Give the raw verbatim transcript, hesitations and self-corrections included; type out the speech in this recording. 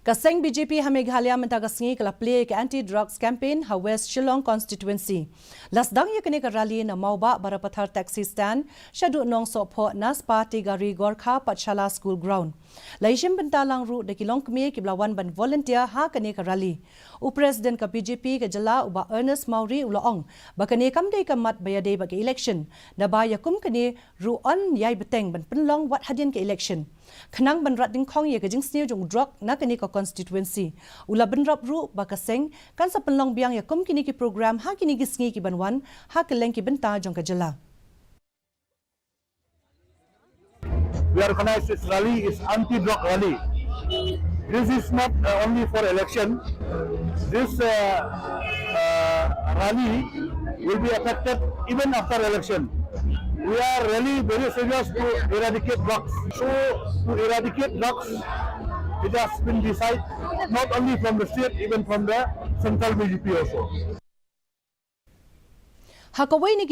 Ka seng B J P ha Meghalaya mynta ka sngi ka la plie ïa ka anti drugs campaign ha West Shillong constituency. La sdang ïa kane ka rally na Mawbah Barapathar taxi stand shaduh Nongsohphoh, na Spa Tea Gari Gorkha Pathshala School ground. La ïashim bynta lang ruh da ki longkmie kiba la wan ban volunteer ha kane ka rally. U President ka B J P ka jylla, u Bah Ernest Mawrie, u la ong ba kane kam dei ka mat ba ïadei bad ka election, naba ïa kum kane ruh yn ïai bteng ban pynlong wat hadien ka election. Khnang ban rat dyngkhong ïa ka jingsniew jong u drug na kane ka constituency, u la bynrap ruh ba ka seng kan sa pynlong biang ïa kum kine ki program ha kine ki sngi ki ban wan ha kylleng ki bynta jong ka jylla. We organize this rally is anti-drug rally. This is not uh, only for election. This uh, uh, rally will be affected even after election. We are really very serious to eradicate drugs. So to eradicate drugs, it has been decided not only from the state, even from the central B J P also. Ha kawei na ki